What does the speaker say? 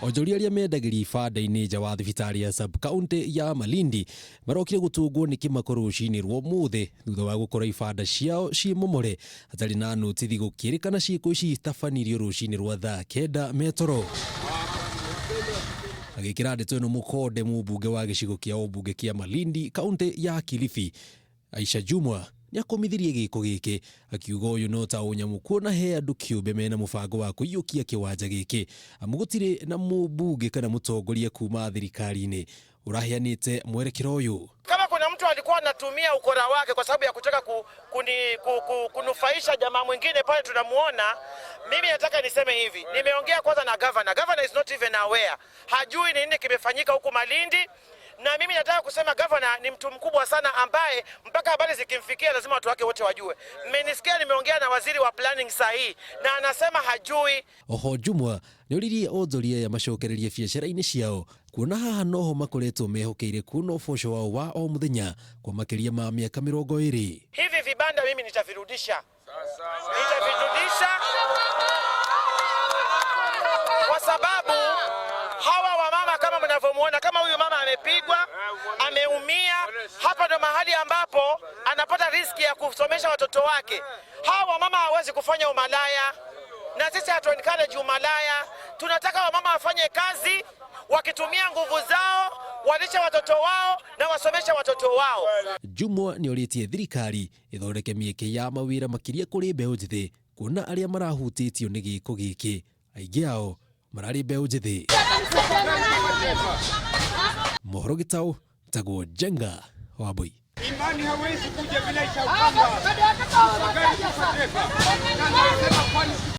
Onjoria arĩa mendagĩria ibanda-inĩ nja wa thibitarĩ ya sub county ya Malindi marokire gũtũngwo nĩ kĩmako rũcinĩ rwa ũmũthĩ thutha wa gũkora ibanda ciao ciĩ momore hatarĩ na notithi, gũkĩrĩkana ciĩko ici itabanirio rũcinĩ rwa thaa 9 metoro. Agĩkĩra ndeto ĩno mũkonde, mũmbunge wa gĩcigo kĩa ũmbunge kĩa Malindi, kaunti ya Kilifi, Aisha Jumwa, nĩ akũmithirie gĩko gĩkĩ, akiuga ũyũ no ta ũnyamũ kuona he andũ kĩũmbe mena mũbango wa kũiyũkia kĩwanja gĩkĩ, amu gũtirĩ na mũmbunge kana mũtongoria kuma thirikari-inĩ ũraheanĩte mwerekero ũyũ. Kama kuna mtu alikuwa anatumia ukora wake kwa sababu ya kutaka kunufaisha jamaa mwingine pale tunamuona, mimi nataka niseme hivi, nimeongea kwanza na governor. Governor is not even aware, hajui ni nini kimefanyika huku Malindi, na mimi nataka kusema governor ni mtu mkubwa sana ambaye mpaka habari zikimfikia lazima watu wake wote wajue. Mmenisikia nimeongea na waziri wa planning sahihi na anasema hajui. Oho Jumwa nĩ oririe onjoria aya macokererie biacara-inĩ ciao, kuona haha noho makoretwo mehokeire kuona ũboco wao wa o mũthenya kwa makĩria ma mĩaka 20. Hivi vibanda mimi nitavirudisha, nitavirudisha kwa sababu hawa wamama kama mnavyomuona, kama huyu mama amepigwa, ameumia. Hapa ndo mahali ambapo anapata riski ya kusomesha watoto wake. Hawa wamama hawezi kufanya umalaya, na sisi hatu encourage umalaya. Tunataka wamama wafanye kazi wakitumia nguvu zao, walishe watoto wao na wasomeshe watoto wao. Jumwa nĩ orĩtie thirikari ĩthondeke mĩeke ya mawĩra makĩria kũrĩ mbeũ njĩthĩ, kuona arĩa marahutĩtio nĩ gĩko gĩkĩ aingĩ ao mararĩ mbeũ njĩthĩ. Mohoro Gĩtaũ, tagwo Njenga Wambui. Imani hawezi kuja bila ishaupanga.